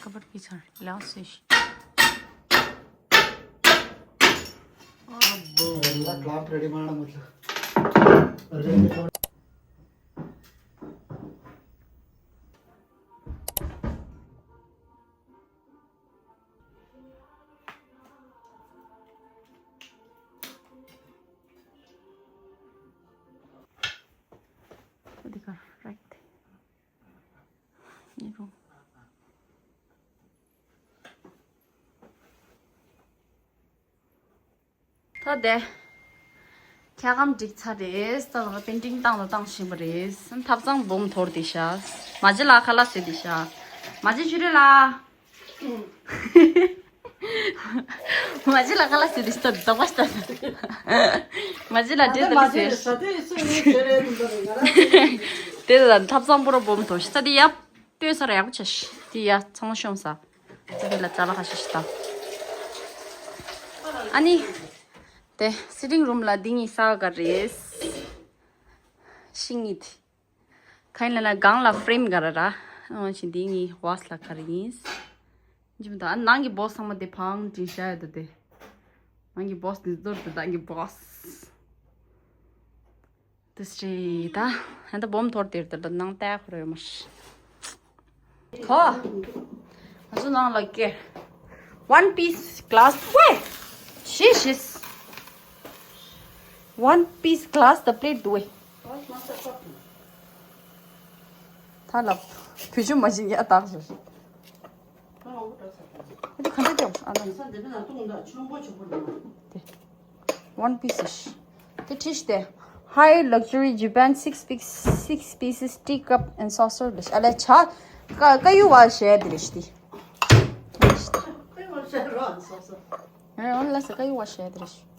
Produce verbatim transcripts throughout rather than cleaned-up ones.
कवर पीछा लाओ से। ला क्लाप रेडी मारना मतलब। अधिकार राइट। ད་དེ། འཁྱག་སྒམ་བསྒྲིགས་ཚར་རེད། ད་ང་པེན་ཊིང་བཏང་དང་བཏང་བཞིན་པ་རེད། ཐབ་ཚང་སྦོམ་དོར་དེ་ཤ། མ་ཇི་ལ་ཁ་ལག་བཟོས་དེ་ཤ། མ་ཇི་ཞུ་རེད་ལ། མ་ཇི་ལ་ཁ་ལག་བཟོས་དེ་ཤ་དོག་པ་ཤ། མ་ཇི་ལ་འདྲེ་ད་ལི་ཟེར། དེ་ལ་ཐབ་ཚང་པུ་རོ་སྦོམ་དོར་ཤ། ད་དེ་ཡབ། ལྟོས་ས་ར་ཡག་པོ་ཆ་ཤི། དེ་ཡ་ཚང་མ་ཤོམ་ས། ད་དེ་ལ་ཙ་ལ་ཁ་ཤི་ཤི་ད། ཨ་ནི། དེ་སི་ཊིང་རུམ་ལ་འདི་གཉིས་ས་ག་རེད། ཤིང་གཉིས་དེ། ཁ་ཡིན་ལ་ན་སྒང་ལ་ཕྲེམ་ག་ར་ར། འོ་ཞིང་འདི་གཉིས་ཝ་སི་ལ་ག་རེ་ཡིན། འཇིམ་ད་ནང་གི་བོ་སི་ཚང་མ་དེ་ཕང་དྲིན་ཤ་ཡོད་ད་དེ། ནང་གི་བོ་སི་དེ་ཚོར་དེ་ནང་གི་བོ་སི། དེ་སྲིད་ད། ཧན་ད་སྦོམ་ཐོར་དེར་དེར་ད་ནང་ལྟ་ཁོ་རེ་མ་ཤི། ཁོ། ང་ཚོ་ནང་ལ་ཀེ། One piece glass དུ་བས། ཤི་ཤི། One piece glass དང་པི་ལེ་ཊི་དུ་བས། ད་ལབ། བུ་ཆུང་མ་བྱིན་ཡ་བཏགས་ཤིག་ཨ་ཏི་ག་འདྲ་དེ་ཨ་ལ། དེ། One piece ཤི། དེ་ཁྲིས་ཏེ། High luxury Japan six piece six pieces tea cup and saucer ལ་ཤ་ལ་ཆ། ཀ་ཀ་ཡུ་བ་ཤེ་དེ་རེ་ཤི། ཨེ་འོ་ལ་ས་ཀ་ཡུ་བ་ཤེ་དེ་རེ་ཤི།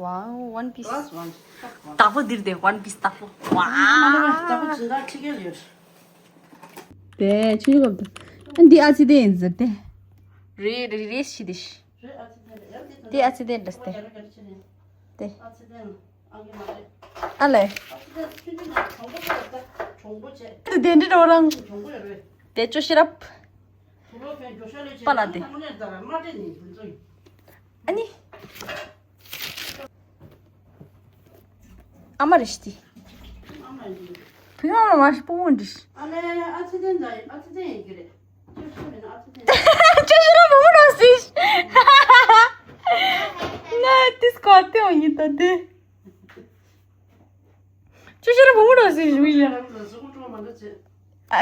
Wow, one piece. Plus one. དག་པོ་འདིར་དེ་one piece དག་པོ། Wow. དེ་ཆུ་ཡོད་དེ། འདི་ཨ་ཙི་དེ་ཡིན་ཟེར་ཏེ། རེད་རེད་རེད་ཤི་དེ་ཤི། དེ་ཨ་ཙི་དེ་འདྲ་སྟེ། དེ། ཨ་ལས། དེ་དེ་འདྲི་འགྲོ་རང་། དེ་ཅོ་ཤི་རབ། པ་ལ་དེ། ཨ་ནི། ཨ་མ་རེད་ཤི་དེ། བུ་ཡང་མ་ཤི་སྤུ་བོ་འདྲི་ཤི། ཨ་ལས་ཨ་ཙི་དེ་འདྲ་ཨ་ཙི་དེ་ཡིན་གྱི་རེད། ཅོ་ཤི་ར་བུ་མོ་རང་སི། ན་ཏིས་ཀོ་ཏེ་ཡོང་ཡིན་ད་དེ། ཅོ་ཤི་ར་བུ་མོ་རང་སི་ཞུ་ཡིན།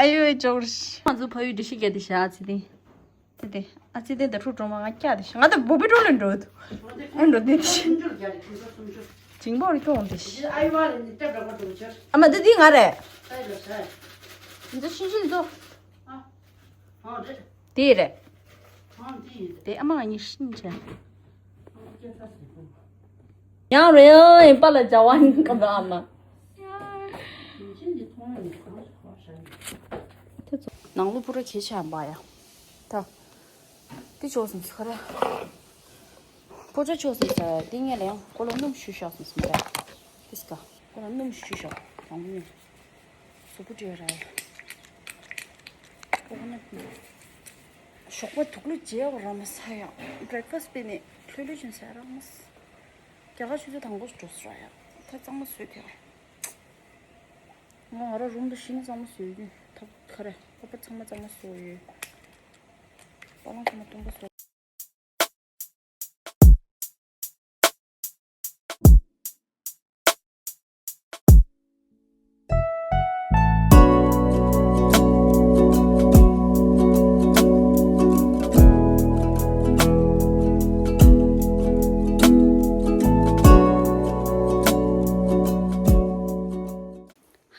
ཨ་ཡོ་ཅོག་རི། ང་ཚོ་ཕ་ཡུལ་འདྲི་ཤི་ག་དེ་ཤ་ཨ་ཙི་དེ། ཨ་ཙི་དེ། ཨ་ཙི་དེ་ད་ཕྲུ་གྲོ་མ་ང་སྐྱ་དེ་ཤ་ང་ད་བུ་བི་ཀྲོ་ལེན་འགྲོ་དུ། ཨ་འགྲོ་དེ་ཤི། ཇིང་པོ་རི་ཀོ་འོང་དེ་ཤི། ཨ་མ་དེ་དེ་ང་རེད། འདི་ཤི་ཤི་འདུག་དེ་རེད། དེ་ཨ་མ་ང་གཉིས་ཤིན་ཆེ། ཡང་རེད་ཡིན་པ་ལ་བྱ་བ་ཡིན་ག་འདྲ་ཨ་མ། ནང་ལོ་པུ་ར་ཁྱེད་ཆ་འབའ་ཡ། ད། དེ་ཆོག་སོང་ཁ་ར། པོ་ཅ་ཆོག་སོང་ས་དེ་ངས་ལ་ཡང་ཀོ་ལོ་སྣུམ་ཤུ་ཤོག་སོང་སོང་ར། དེ་སྐ་ཀོ་ལོ་སྣུམ་ཤུ་ཤོག་དང་མོ། སོ་པོ་ཏྲི་ར་ཡ། ཀོ་ལོ་སྣུམ། ཞོགས་པ་དུག་ལོ་རྗེས་ར་མ་ས་ཡ། བྷི་རེག་ཕ་སི་སྤེ་ནས་ལྷོད་ལྷོད་ཅན་ས་ར་མ་ས། རྒྱ་གར་ཆུ་ཚོད་དང་པོ་འགྲོ་སོང་ར་ཡ། ད་གཙང་མ་བཟོས་ཐལ། ང་ང་ར་རུམ་དུ་ཤིང་གཙང་མ་བཟོས་ཡོད། ཐབ་ཁ་ར་པ་པ་ཚང་མ་གཙང་མ་བཟོས་ཡོད། པ་ལང་ཚང་མ་སྟོང་པ་བཟོས།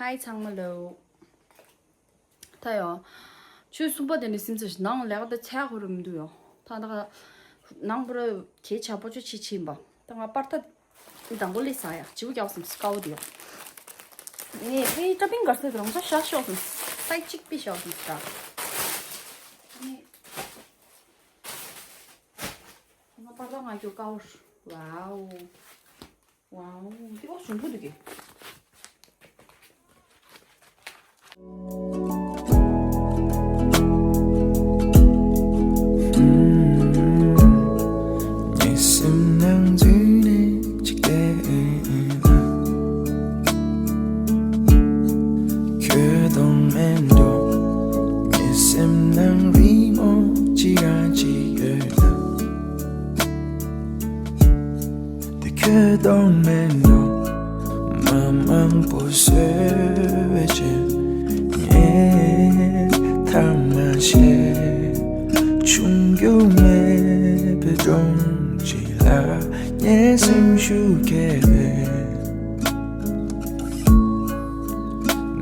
ཧའི་ཚང་མ་ལོ། ད་ཡོ། ཆུ་གསུམ་པ་དེ་ནི་སིམ་ཚ་ཞིག་ནང་ལས་ཀ་ད་ཚད་ཁོ་རུ་མི་འདུག་ཡོ། ད་ད་ནང་པུ་ར་གྱེས་ཆ་པོ་ཆུ་ཆི་ཆི་ཡིན་པ། ད་ང་པར་ད་དང་པོ་ལས་ཟ་ཡ་བྱིའུ་རྒྱག་སམ་སི་ཀའོ་དེ་ཡོ། ངས་ཕའི་ཏྲ་པིང་གར་སེ་རང་ས་ཤག་ཤོག་སམ་སི་སའི་གཅིག་པི་ཤོག་སམ་སི་ཀ། ངས་ང་པར་ད་ང་ཁྱོད་ཀའོ། ཝའོ། ཝའོ། དེ་བ་ཞུམ་པོ་འདུག་གི། གཏོང་མེད་ནོ། མ་མང་པོ་བཟོས་པའི་རྗེས། ངས་ཐ་མ་ཤེས། ཆུང་རྒྱུ་མེད་པའི་སྒྲོམ་གཅིག་ལ། ངའི་སེམས་ཤུགས་སྐྱེས་པའི་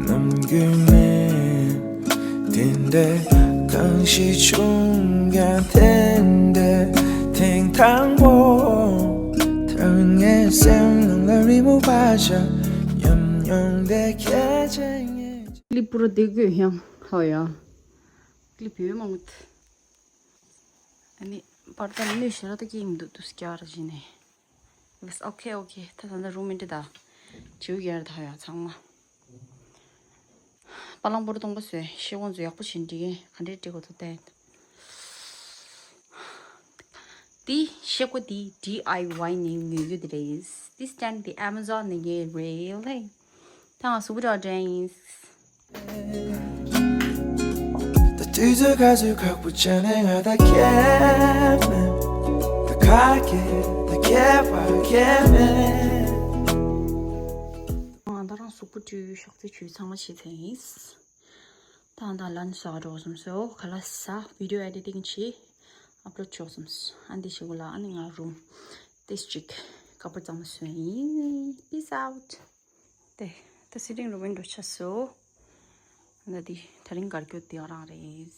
ནམ་རྒྱུན་མེད། དེ་འདྲའི་གང་ཞིག་བྱུང་ཀྱང་། དེ་འདྲའི་ཐེངས་དང་པོ། ཐག་ངའི་སེམས་ནང་ལ་རི་མོ་བ་ཤ། ཉམས་མྱོང་དེ་ཁྱད་ཆེ་ངེས། ཀླི་པུ་ར་དེ་གོས་ཡང་ཧ་ཡ། ཀླི་བོད་མང་མོད། ཨ་ནི་པར་ད་ནི་ཞེ་ར་ད་ཀྱི་མི་འདུག་དུས་སྐྱ་ར་བཞིན་ནས། ལས་ཨོ་ཁེ་ཨོ་ཁེ། ད་ད་ད་རུ་མི་འདྲི་ད། བྱིའུ་རྒྱལ་ད་ཡ་ཚང་མ། པ་ལང་པོ་རུ་གཏོང་པ་བཟོས་ཤེས་དགོངས་ཚོ་ཡག་པོ་བྱིན་འདྲི་གན་ག་འདྲས་འདྲི་གོ་ཐུ་ཏན། འདི་ཤེས་གོ་འདི་ཌི་ཨའི་ཝའི་ནས་ཉོས་ཡོད་དེ་རེད། འདི་སི་ཊེན་འདི་ཨ་མ་ཛོན་ནས་ཉོས་རེད་ལེ། ད་ང་གཟུགས་པོ་འདྲ་འདྲ་ཡིན། ད་དུས་ཚོད་ག་ཚོད་ཁག་པོ་ཆགས་ནས་ང་ད་ཁྱད་མེད། ད་ཁ་སྐད་ད་ཁྱད་པར་ཁྱད་མེད། ང་ད་རང་གཟུགས་པོ་བཀྲུས་ཤག་ཚེ་ཆུ་ཚང་མ་བྱས་ཚར་ཡིན། ད་ང་ད་ལན་ཟ་འགྲོ་བསམ་སོ། ཁ་ལག་ཟ། བི་ཌི་ཡོ་ཨེ་ཌི་ཊིང་བྱས་ཨབ་ལོཌ་ཆོག་བསམ་སོ། ཨ་འདི་ཞིག་གུ་ལ་ཨ་ནི་ང་རུམ་ཏེས་ཅིག་ཀ་པར་གཙང་མ་བཟོས་ཡིན། Peace out. དེ་ད་སི་ཊིང་རུམ་འགྲོ་ཆ་སོ། ད་འདི་ད་རིང་གར་སྐྱོད་དེ་རང་རེད།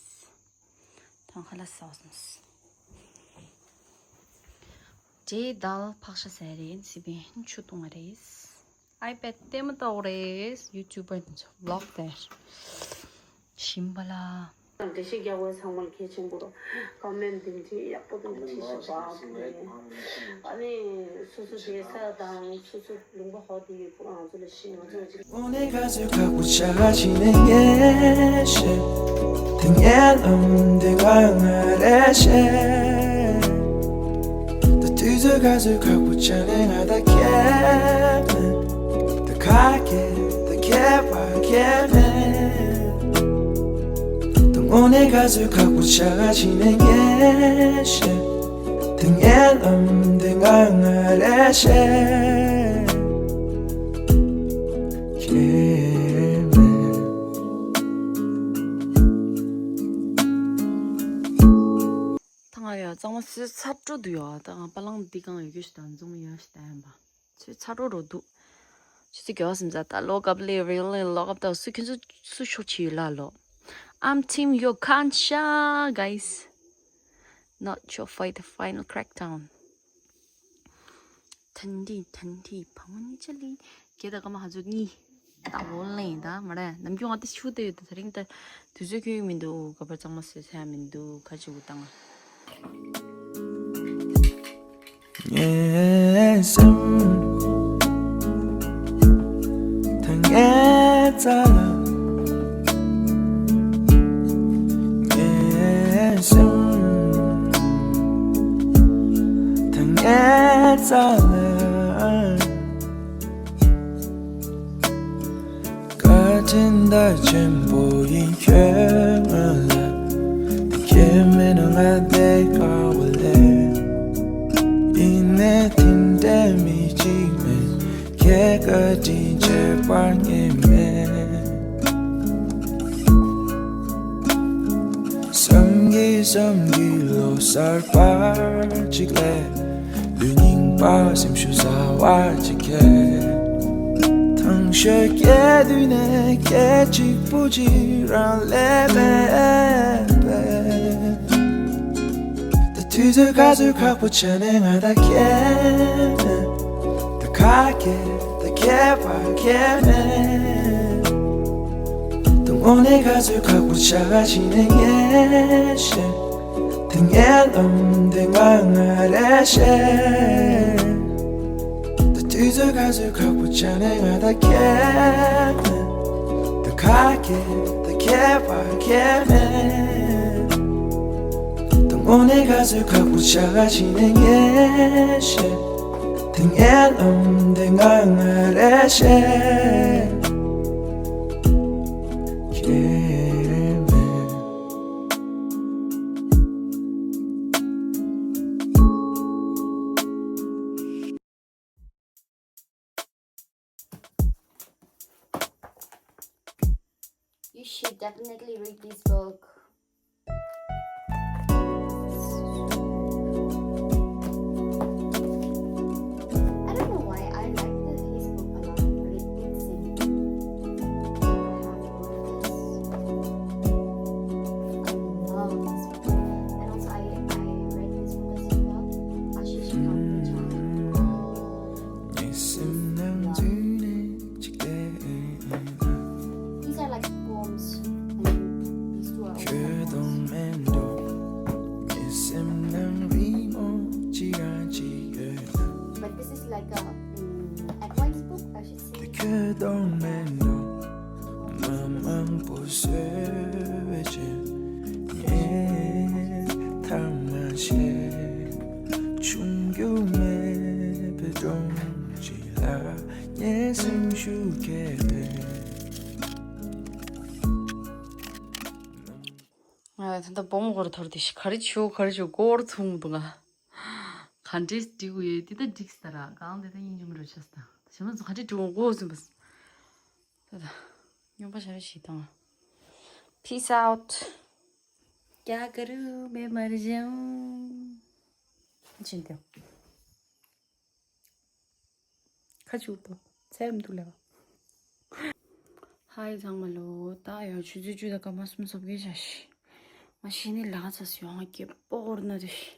ད་ཁ་ལག་ཟ་བསམ་སོ། ཇེ་དལ་ཕག་ཤ་ཟ་རེད། སི་པན་ཆུ་བཏུང་བ་རེད། ཨའི་པེ་ཌི་ལྟད་མོ་ལྟ་བ་རེད། ཡུ་ཊུབ་པར་ཝི་ལོག་དེར་ཞིམ་པ་ལ། འགྲེལ་བཤད་རྒྱག་པ་ཚང་མར་གལ་ཆེན་པོ་རེད། ཀོ་མེན་ཊི་འདི་འདྲའི་ཡག་པོ་འདུག་བྲིས་ཤག་པ། ཨ་ནི་སོ་སོ་བསྡད་ས་དང་སོ་སོ་ལུང་པ་ཧོ་དེ་ཡོད་པོ་ང་ཚོ་ལ་ཤེས། ང་ཚོ་ཅིག་དངོས་གནས་ག་ཚོད་ཁག་པོ་ཆགས་ཕྱིན་ནས་ངས་ཤེས། དེ་ངའི་ལམ་དེ་ང་ང་རེ་ཤེས། ད་དུས་ཚོད་ག་ཚོད་ཁག་པོ་ཆགས་ནས་ང་ད་ཁྱད་མེད། ད་ཁ་སྐད་ད་ཁྱད་པར་ཁྱད་མེད། ད་དངོས་གནས་ག་ཚོད་ཁག་པོ་ཆགས་ཕྱིན་ནས་ངས་ཤེས། དེ་ངའི་ལམ་དེ་ང་ང་རེ་ཤེས། ཁྱད་མེད། ད་ང་ཡ་གཙང་མ་སུས་ཚར་འགྲོ་འདུག་ཡ། ད་ང་པ་ལང་འདི་གང་ཡོད་རྒྱུ་ཞིག་དང་འཛོམས་ཡོད་ཞིག་ད་ཡིན་པ་སུས་ཚར་འགྲོ་འགྲོ་འདུག་ཆུ་ཚོད་དགེ་བ་སེམས་ས་ད་ལོག་ཨབ་ལེ་རེ་ལེ་ལོག་ཨབ་ད་སུ་ཁྱོད་ཚོ་སུ་ཤོག་ཆེ་ཡོད་ལ་ལོ། I'm team Yokansha, guys. Not your fight the final crackdown. ཐན་ཏི་ཐན་ཏི་བང་ནི་ཅ་ལི། སྐད་དང་སྐར་མ་ཧ་ཚོད་གཉིས། ད་འོ་ལེན་ད་མ་རེད། ནམ་རྒྱུན་ང་ད་ཆུ་དེ་ཡོད་ད་ད་རིང་ད་དུས་ཚོད་ཁྱོད་ཡོད་མི་འདུག་ཀ་པར་གཙང་མ་བཟོས་ཚར་མི་འདུག་ཁ་ཆུ་བུ་བཏང་། ངའི་སེམས་ད་ངའི་རྩ་ལ། ངའི་སེམས་ད་ངའི་རྩ་ལ། བཀའ་དྲིན་ད་ཆེན་པོ་ཡིན་ཁྱོད་ང་ལ། དེ་ཁྱེད་མེད་ན་ང་བསྡད་དཀའ་བ་ལས། ཡིན་ནའི་དེ་འདྲའི་མི་གཅིག་མེད། ཁྱེད་བཀའ་དྲིན་ཆེ་བར་ངེས་མེད། བསམ་གྱིས་བསམ་གྱིས་ལོ་གསར་པ་གཅིག་ལས། ལུས་རྙིང་པ་སེམས་ཤུགས་ཟ་བ་གཅིག་གིས། ཐང་ཤོད་སྐྱེ་དུས་ནས་སྐད་གཅིག་པུ་གཅིག་རང་ལས་མེད་པས། ད་དུས་ཚོད་ག་ཚོད་ཁག་པོ་ཆགས་ནས་ང་ད་ཁྱད་མེད། ད་ཁ་སྐད་ད་ཁྱད་པར་ཁྱད་མེད། ད་དངོས་གནས་ག་ཚོད་ཁག་པོ་ཆགས་ཕྱིན་ནས་ངས་ཤེས། དེ་ངའི་ལམ་དེ་ང་ང་རེ་ཤེས། ད་དུས་ཚོད་ག་ཚོད་ཁག་པོ་ཆགས་ནས་ང་ད་ཁྱད་མེད། ད་ཁ་སྐད་ད་ཁྱད་པར་ཁྱད་མེད། ད་དངོས་གནས་ག་ཚོད་ཁག་པོ་ཆགས་ཕྱིན་ནས་ངས་ཤེས། དེ་ངའི་ལམ་དེ་ང་ང་རེ་ཤེས། ཁྱད་མེད། Definitely read this book. I don't know why I like this book a lot, but it, it's in. I have all this. I love this book. And also, I, I read this book as well. Ashish Kambhajan. These are like poems. I mean, these two are all poems. But this is like a mm, advice book, I should say. ང་ད་ལྟ་སྦོམ་སྒོར་ཐོར་དེ་ཤི་ག་རེ་བྱུ་ག་རེ་བྱུ་སྒོར་ཚུགས་མི་འདུག་ང་། ག་འདྲས་འགྲིག་གི་ཡོད་དེ་ད་འགྲིག་སྟ་ར་གང་དེ་ད་སྙིང་རྗེ་མི་འགྲོ་ཆ་སྟ་ཞེ་མ་ཚོ་ག་འདྲས་འགྲིག་འོང་སྒོ་ཟིན་པ། ད་ད་སྨྱོན་པ་ཞེ་རེ་ཞིག་དང་། Peace out. क्या करूँ मैं मर जाऊँ. ཅི་འདི། ཁ་ཆུ་ཏོ། ཚེ་རིམ་དུ་ལེ་བ། ཧའི་ཚང་མ་ལོ། ད་ཡང་ཆུ་ཚོད་བཅུ་དང་སྐར་མ་སུམ་ཅུ་སོ་བརྒྱད་བྱ་ཤི། ང་ཤི་ནི་ལ་ཚ་སུ་ཡོང་ང་སྐྱེ་པོ་ཀོར་ན་དུ་ཤི།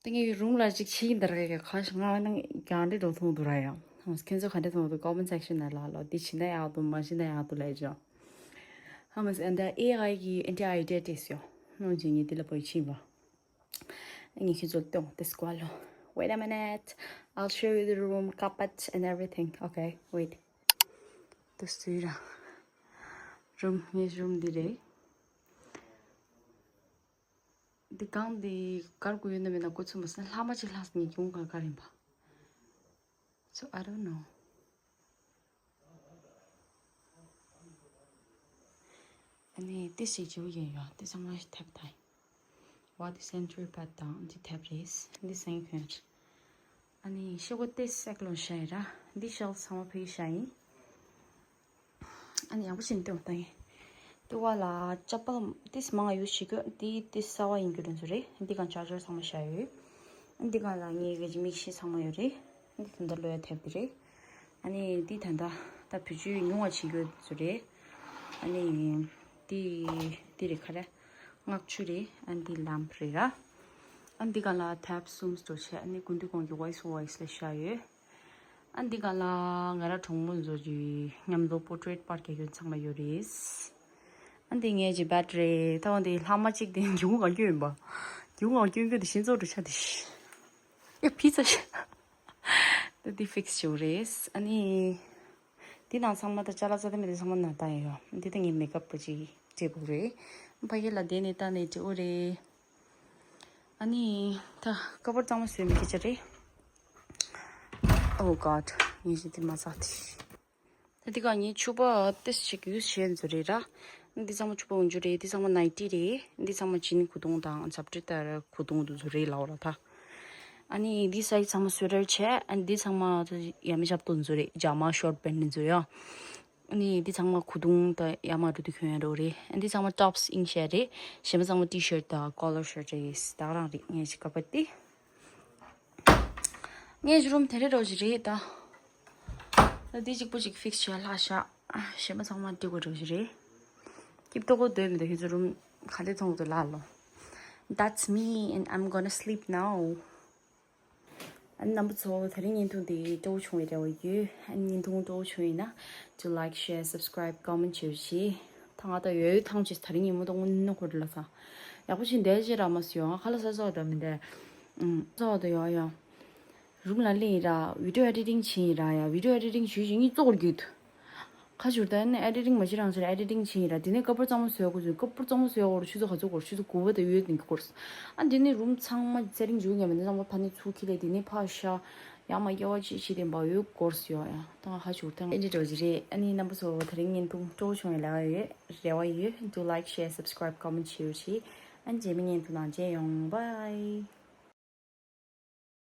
ཏེ་ངའི་རུམ་ལ་ཅིག་ཕྱིན་འདར་ག་ག་ཁ་ཤི་ང་ནང་གྱང་འདྲི་འགྲོ་ཐུང་དུ་ར་ཡང་། ཁྱེད་ཚོ་ག་འདྲ་ཐུང་དུ་ཀོ་མེན་སེག་ཤན་ན་ལ་ལོ། འདི་ཕྱིན་ན་ཡག་ཏུ་མ་ཕྱིན་ན་ཡག་ཏུ་ལས་ཅོ། ཧ་མ་སི་ཨན་ད་ཨེ་ཨའི་གི་ཨན་ཊི་ཨའི་ཌི་ཡ་ཊེ་སི་ཡོ། ནོ་ཇི་ངའི་འདི་ལ་པོ་ཡི་ཕྱིན་པ། ངས་ཁྱེད་ཚོ་སྟོན་དེ་སྐོར་ལོ། Wait a minute. I'll show you the room, carpet and everything. Okay, wait. དུ་སུའི་ར། རུམ་ངའི་རུམ་འདི་རེད། འདི་གང་འདི་གར་དགོས་ཡོད་ན་མེད་ན་གོ་ཚུལ་མ་སན་ལྷག་མ་ཅིག་ལྷག་སི་ངས་གྱོང་ག་ག་རིམ་པ། So I don't know. ཨ་ནི་ཏི་ཞིག་བྱེད་ཡིན་ཡོད་ཏི་ཚང་མ་ཐེབས་ཐལ། བ་ཏི་སེན་ཅུ་རི་པད་དང་འདི་ཐེབས་རེད། འདི་སེང་ཁྱོད། ཨ་ནི་ཤོག་གུ་ཏི་སེག་ལོན་ཤ་ཡི་ར། འདི་ཤལ་ཚང་མ་ཕ་གི་ཤ་ཡིན། ཨ་ནི་ཡག་པོ་ཞིག་འདི་འོ་ད་ཡིན། ཏི་བ་ལ་ཅ་པལ་ཏི་སི་མང་ཡོད་ཤིག་གི་ཏི་ཏི་ས་བ་ཡིན་རྒྱུ་རེད་ཟེར་རེད། འདི་གང་ཅར་ཇར་ཚང་མ་ཤ་ཡོད། འདི་གང་ལ་ངའི་གི་མིག་ཤེལ་ཚང་མ་ཡོད་རེད། འདི་དོན་དག་ལོས་ཐེབས་ཏེ་རེད། ཨ་ནི་འདི་ད་ལྟ་ད་བུ་ཆུ་ཉུང་བ་བྱེད་རྒྱུ་ཚོ་རེད། ཨ་ནི་འདི་འདི་རེད་ཁ་རེད། སྔགས་ཆུ་རེད། ཨ་འདི་ལམ་རེད་ར། ཨ་འདི་ག་ལ་ཐེབས་གསུམ་སྟོ་ཆེ། ཨ་ནི་ཀུན་འདུས་ཀོང་གི་ཝོ་ཡིས་ཝོ་ཡིས་ལ་ཤ་ཡོད། ཨ་འདི་ག་ལ་ང་ར་གྲོང་མོ་བཟོ་རྒྱུའི་མཉམ་དུ་པོ་ཊ་རེ་ཊི་པར་རྒྱག་རྒྱུ་ཚང་མ་ཡོད་རེད། ཨ་འདི་ངའི་ཅི་བེ་ཊི་རི་ད་འོ་འདི་ལྷག་མ་གཅིག་དེ་རྒྱུ་གུ་ག་སྐྱོན་ཡིན་པ། རྒྱུ་གུ་ག་སྐྱོན་གི་དེ་ཤིན་ཙོ་འགྲོ་ཆ་དེ་ཤི། ཡ་ཕི་ཚ་ཤི། ད་འདི་ཕིག་སི་བྱུང་རེད། ཨ་ནི། འདི་ནང་ཚང་མ་ད་ཅ་ལག་རྩ་དེ་མེད་དེ་ཚང་མ་ནང་ད་ཡོད། འདི་ད་ངའི་མེག་ཨབ་པོ་ཅིག་བྲིས་པོ་རེད། ཕ་གི་ལ་དེ་ནས་ད་ནས་བྲིས་པོ་རེད། ཨ་ནི་ད་ཀ་པར་གཙང་མ་བཟོས་མི་སྐད་ཆ་རེད། Oh God. ངས་ཞིག་དེ་མ་ཟ་དེ། ད་འདི་ག་ངའི་ཕྱུ་པ་ཏིས་ཞིག་ཡུས་བྱས་འཛུལ་རེད་ར། འདི་ཚང་མ་ཕྱུ་པ་འོན་ཆུ་རེད། འདི་ཚང་མ་ནའི་ཊི་རེད། འདི་ཚང་མ་ཇིན་གོས་ཐུང་དང་འཇབ་ཏི་ལྟར་གོས་ཐུང་དུ་འཛུལ་རེད་ལའོ་ར་ད། ཨ་ནི་འདི་སའི་ཚང་མ་སུ་ཝེ་ཊར་བྱས། ཨ་ནི་འདི་ཚང་མ་ཡ་མི་ཞབས་ཏོ་འཛུལ་རེད། ཇ་མ་ཤོར་པན་འཛུལ་ཡ། ཨ་ནི་འདི་ཚང་མ་གོས་ཐུང་དང་ཡ་མ་རུ་དུ་གྱོན་ཡ་འགྲོ་རེད། ཨ་ནི་འདི་ཚང་མ་ཊོབ་སི་ཨིན་ཤ་རེད། གཞན་པ་ཚང་མ་ཊི་ཤར་ཊི་དང་ཀོ་ལར་ཤར་ཊི་རེད། ད་ག་རང་རེད། ངས་ཅི་ཀ་པ་ཏི། ངའི་ཇུ་རུམ་དེ་རེ་རོ་ཞིག་རེད་ད། ད་འདི་གཅིག་པོ་གཅིག་ཕིག་སི་བྱས་ལྷག་ཤག་གཞན་པ་ཚང་མ་འགྲིག་གོ་རོ་ཞིག་རེད། སྐྱིབ་ཏོ་གོ་སྡོད་མི་འདུག་ཁྱེད་ཚོ་རུམ་ག་འདྲ་མཐོང་འདུག་ལ་ལོ། That's me and I'm gonna sleep now. ཨ་ནི་རྣམ་པ་ཚོ་དེ་རིང་བརྙན་ཐུང་འདི་སྤྲོ་བོ་བྱུང་བའི་རེ་བ་ཡོད། ཨ་ནི་བརྙན་ཐུང་སྤྲོ་བོ་བྱུང་ཡིན་ན་to like, share, subscribe, comment བྱེད་ཤིག་ད་ང་ད་ཡོད་ཡོད་ཐང་ཅིག་དེ་རིང་ཉིན་མོ་ད་དངོས་གནས་ཁོ་རེ་ལ་ས་ཡག་པོ་ཞིག་འདས་ཅིག་ར་མ་སུ་ཡོང་ང་ཁ་ལ་ས་ས་ད་མི་འདས། ཨུམ་ས་ད་ཡོང་ཡོང་། རུམ་ལ་སླེབས་ཡིན་ར། བི་ཌི་ཡོ་ཨེ་ཌི་ཊིང་བྱེད་ཡིན་ར་ཡ། བི་ཌི་ཡོ་ཨེ་ཌི་ཊིང་བྱེད་བྱེད་ངས་ཙོག་རྒྱུད། ཁ་བྱུར་ད་ནི་ཨེ་ཌི་ཊིང་མ་བྱེད་རང་ཟེར་ཨེ་ཌི་ཊིང་བྱེད་ཡིན་ར། དེ་ནས་ཀ་པར་གཙང་མ་བཟོས་དགོས་ཟེར། ཀ་པར་གཙང་མ་བཟོས་དགོས་ར་ཆུ་ཚོད་ག་ཚོད་འགོར་ཆུ་ཚོད་དགུ་པ་དང་ཡོད་ནས་འགོར། ཨ་དེ་ནས་རུམ་ཚང་མ་ཚེ་རིང་འཇུག་ཉམས་མེད་ཚང་མ་ཕ་ནས་ཚུར་ཁྱེར་ལས་དེ་ནས་ཕ་ཤ་ཡ་མ་ཡ་བ་ཅི་ཞིག་དེ་འབའ་ཡོད་འགོར་སི་ཡོ་ཡ། ད་ང་ཁ་བྱུར་ད་ཨེ་འདྲ་འགྲོ་གི་རེད། ཨ་ནི་རྣམ་པ་ཚོ་དེ་རིང་བརྙན་ཐུང་སྤྲོ་བོ་བྱུང་བའི་ལ་ཡོད་རེ་བ་ཡོད། Do like, share, subscribe, comment བྱེད་རོགས་བྱེད། ཨ་ནི་རྗེས་མའི་བརྙན་ཐུང་ནང་མཇལ་ཡོང་། Bye.